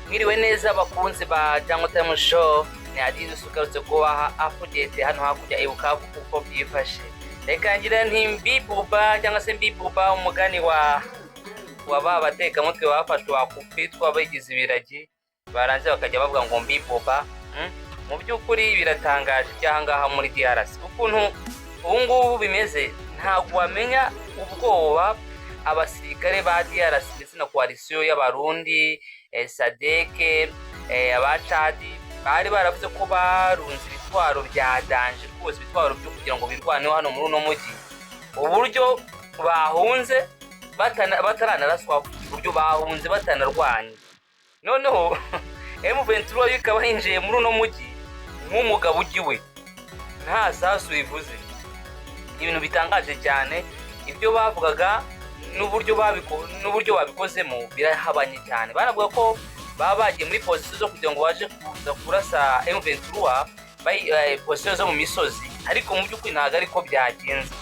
Mwiriwe neza abakunzi ba Jungle Time Show, ni Adizi ugarutse kubaha update hano hakurya i Bukavu uko byifashe. Reka ngira nti mbibuba cyangwa se mbibuba, umugani wa ba batekamutwe bafashwe bakupitwa bigize ibiragi, barangiza bakajya bavuga ngo mbibuba. Mu by'ukuri biratangaje iby'ahangaha muri DRC ukuntu ubu ngubu bimeze. Ntabwo wamenya ubwoba abasirikare ba DRC ndetse na coalition y'Abarundi, SADC, aba Chadi bari baravuze ko barunze ibitwaro bya danger rwose, ibitwaro byo kugira ngo birwaneho hano muri uno mujyi. Uburyo bahunze bataranaraswa, uburyo bahunze batanarwanye, noneho M23 yo ikaba yinjiye muri uno mujyi nk'umugabo ugiwe nta sasu bivuze. Ibintu bitangaje cyane, ibyo bavugaga n'uburyo babikozemo birahabanye cyane. Baravuga ko baba bagiye muri position zo kugira ngo baje kuza kurasa M23, position zo mu misozi, ariko mu by'ukuri ntabwo ariko byagenze.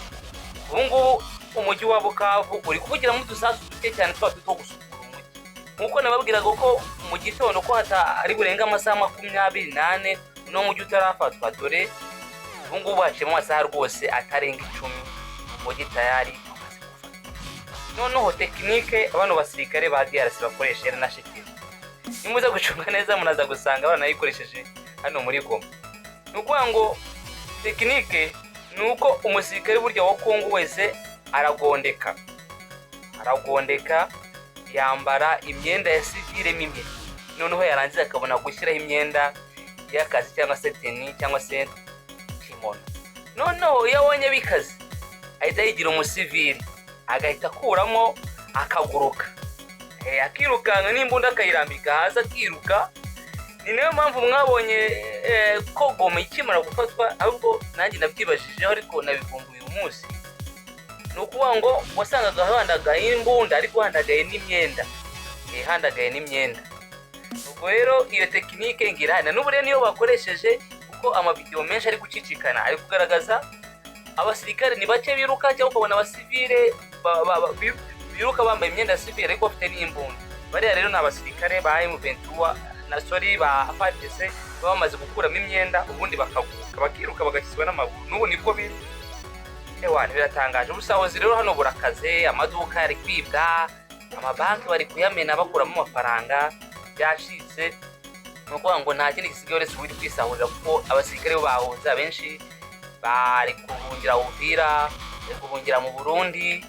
Ubu ngubu umujyi wa Bukavu uri kuvugiramo udusasu duke cyane twa two gusukura umujyi, nk'uko nababwiraga ko mu gitondo ko ari burenga amasaha 24 uno mujyi utarafatwa. Dore ubu ngubu haciyemo amasaha rwose atarenga 10, umujyi tayari wamaze gufatwa. Noneho technique bano basirikare ba DRC bakoresha yaranashekeje. Nimuze gucunga neza munaza gusanga baranayikoresheje hano muri Goma. Ni ukuvuga ngo technique ni uko umusirikare burya wa Kongo wese aragondeka, aragondeka, yambara imyenda ya civil mo imbere, noneho yarangiza akabona gushyiraho imyenda y'akazi cyangwa se tenue cyangwa se kimono. Noneho iyo abonye bikaze ahita yigira umusivili, agahita akuramo akaguruka, akirukanka n'imbunda akayirambika hasi akiruka. Ni nayo mpamvu mwabonye ko Goma ikimara gufatwa, ahubwo nanjye nabyibajijeho ariko nabivumbuye uyu munsi, ni ukuvuga ngo wasangaga handagaye imbunda ariko handagaye n'imyenda, handagaye n'imyenda. Ubwo rero iyo technique ngira na n'ubu rero niyo bakoresheje, kuko amavidewo menshi ari gucicikana ari kugaragaza abasirikare ni bake biruka, cyangwa ukabona abasivile biruka bambaye imyenda ya sivile ariko bafite n'imbunda. Bariya rero ni abasirikare ba M23 na sorry ba FARDC, baba bamaze gukuramo imyenda ubundi bakaguruka bakiruka bagakizwa n'amaguru. N'ubu niko biri. Ewana, biratangaje. Ubusahuzi rero hano burakaze, amaduka ari kwibwa, amabanki bari kuyamena bakuramo amafaranga, byacitse. Ni ukuvuga ngo nta kindi gisigaye uretse ubundi kwisahurira, kuko abasirikare bo bahunze, abenshi bari guhungira Uvira, bari guhungira mu Burundi,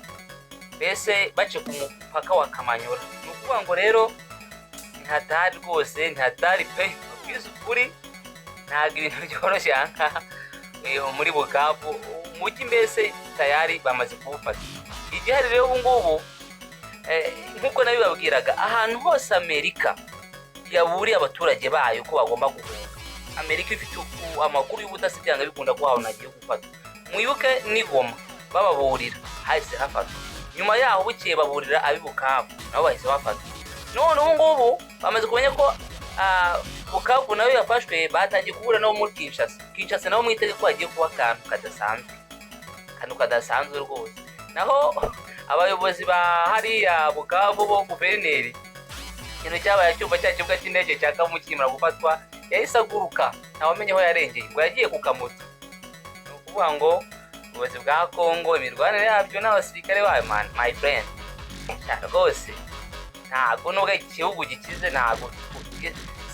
mbese bace ku mupaka wa Kamanyura. Ni ukuvuga ngo rero ntihatari rwose, ntihatari pe. Babwize ukuri, ntabwo ibintu byoroshye aha ngaha muri Bukavu. Umujyi mbese tayari bamaze kuwufata. Igihari rero ubu ngubu, nk'uko nabibabwiraga, ahantu hose Amerika yaburiye abaturage bayo ko bagomba guhunga, Amerika ifite amakuru y'ubutasi, byanga bikunda ko ahantu hagiye gufatwa. Mwibuke ni Goma bababurira, hahise hafatwa. Nyuma yaho bukeye baburira ab'i Bukavu, nabo bahise bafatwa. None ubu ngubu bamaze kumenya ko Bukavu nayo yafashwe, batangiye guhura nabo muri Kinshasa. Kinshasa nabo mwitege ko hagiye kuba akantu kadasanzwe, akantu kadasanzwe rwose. Naho abayobozi ba hariya Bukavu bo, guverineri, ikintu cyabaye cyumva cya kibuga cy'indege cya Kavumu kikimara gufatwa yahise aguruka, ntawamenye aho yarengeye, ngo yagiye ku kamoto. Ni ukuvuga ngo ubuyobozi bwa Kongo, imirwanire yabyo n'abasirikare bayo, man, my friend, cyane rwose ntabwo nubwo igihugu gikize, ntabwo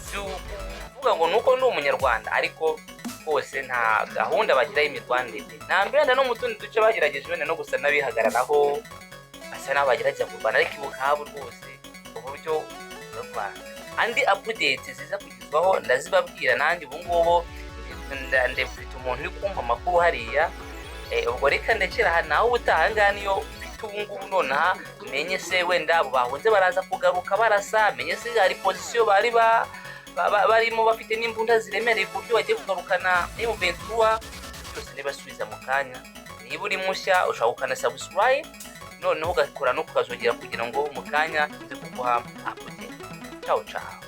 si ukuvuga ngo nuko ndi Umunyarwanda, ariko rwose nta gahunda bagira y'imirwanire pe. Nta wenda no mu tundi duce bagerageje wenda no gusa n'abihagararaho, basa n'aho bagerageza kurwana, ariko i Bukavu rwose uburyo barwana. Andi update ziza kugezwaho ndazibabwira. Nanjye ubu ngubu mfite umuntu uri kumpa amakuru hariya. Ubwo reka ndekera aha, naho ubutaha. Ngaha niyo mfite ubu ngubu nonaha, menye se wenda abo bahunze baraza kugaruka barasa, menye se hari position bari barimo bafite n'imbunda ziremereye ku buryo bagiye kugarukana M23. Byose nibasubiza mu kanya. Niba uri mushya ushobora gukanda subscribe, noneho ugakora no kukazogera kugira ngo mu kanya nze kuguha update. Ciao ciao.